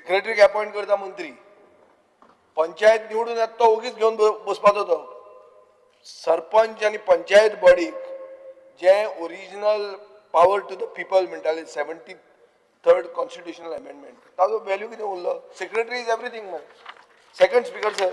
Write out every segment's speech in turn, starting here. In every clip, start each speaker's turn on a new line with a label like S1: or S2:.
S1: सेक्रेटरीक appoint करता मंत्री. पंचायत निवडून येता तो ओगीच घेवन बसपाचो तो सरपंच आनी पंचायत बॉडीक जे original power to the people म्हणटाले, 73rd constitutional amendment, ताजो व्हॅल्यू कितें उरलो? Secretary is everything man. Second, Speaker sir,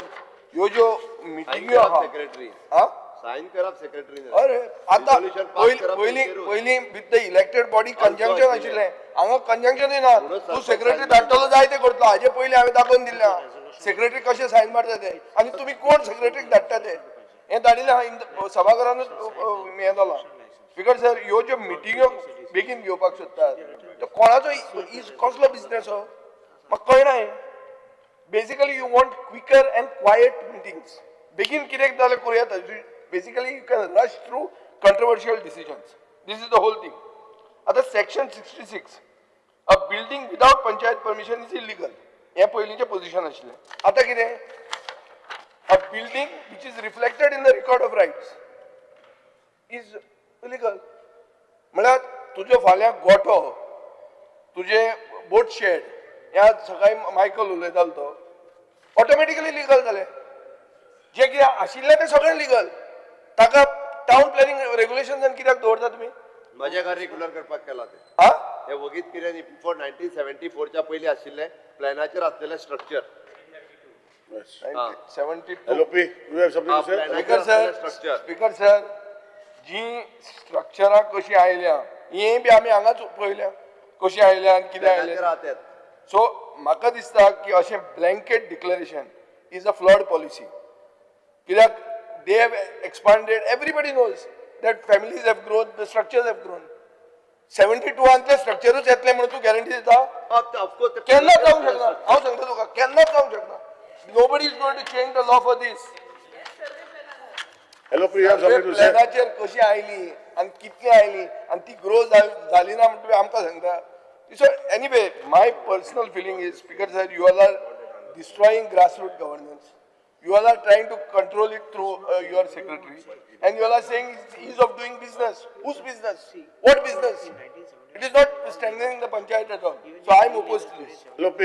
S1: ह्यो ज्यो मिटिंग्यो आहा
S2: सेक्रेटरी
S1: हा.
S2: साइन करप सेक्रेटरी.
S1: अरे, आता
S2: Resolution pass करप
S1: पयलीं
S2: तेंचेरूच.
S1: पयलीं with the elected body conjunction
S2: आशिल्लें.
S1: आशिल्लें. हांगा कंजंक्शनूय ना.
S2: म्हणून
S1: तूं
S2: सरपंच
S1: सेक्रेटरी
S2: sign
S1: धाडटलो, जाय ते करतलो. हाजे पयलीं हांवें दाखोवन दिल्लें सेक्रेटरी कशें सायन मारता ते आनी तुमी कोण सेक्रेटरीक धाडटा ते. हें धाडिल्लें आहा सभाघरानूच हें जालां. स्पीकर सर, ह्यो ज्यो मिटिंग्यो बेगीन घेवपाक सोदतात, त्यो कोणाचो is कसलो बिजनेस हो, म्हाका कळना हें. Basically, you want quicker and quiet meetings. बेगीन कितें जाल्यार करूं येता. Basically, you can rush through controversial decisions. This is the whole thing. आतां section 66, a building without panchayat permission is illegal, हें पयलींचें पोझिशन आशिल्लें. आतां कितें? A building which is reflected in the record of rights is illegal. म्हळ्यार तुजो फाल्यां गोठो, तुजें बोट शेड, ह्या सकाळी मायकल उलयतालो तो, ऑटोमॅटिकली लिगल जालें. जे कितें आशिल्लें तें सगळें लिगल. ताका टावन प्लॅनिंग रेग्युलेशन्सान कित्याक दवरता तुमी?
S2: म्हज्या घर रेग्युलर करपाक केला ते.
S1: हा.
S2: हे वगीत कितें न्ही, बिफोर 1974च्या पयलीं आशिल्लें प्लॅनाचेर आसलेलें structure.
S1: 72.
S3: LOP, you have something to say?
S1: Speaker sir,
S2: structure.
S1: Speaker sir, जी स्ट्रक्चरां कशीं आयल्या, हें बी आमी हांगाच पळयल्या, कशीं आयल्या आनी कितें आयलें.
S2: प्लॅनाचेर आहा.
S1: सो म्हाका दिसता की अशें blanket declaration is a flawed policy, कित्याक they have expanded. Everybody knows that families have grown, the structures have grown. 72आंतले स्ट्रक्चरूच येतले म्हणून तूं गॅरंटी दिता?
S2: ऑफकोर्स.
S1: केन्नाच जावंक शकना. हांव सांगता तुका, केन्नाच जावंक शकना. Nobody is going to change the law for this.
S3: LOP, you have something to say?
S1: प्लॅनाचेर कशी आयली आनी कितली आयली आनी ती ग्रो जाली ना म्हणून तुमी आमकां सांगता. So anyway, my personal feeling is, Speaker sir, you all are destroying grassroot governance. You all are trying to control it through your secretary and you all are saying ease of doing business. Whose business? What business? It is not strengthening the panchayat at all. So I am opposed to this.
S3: LOP.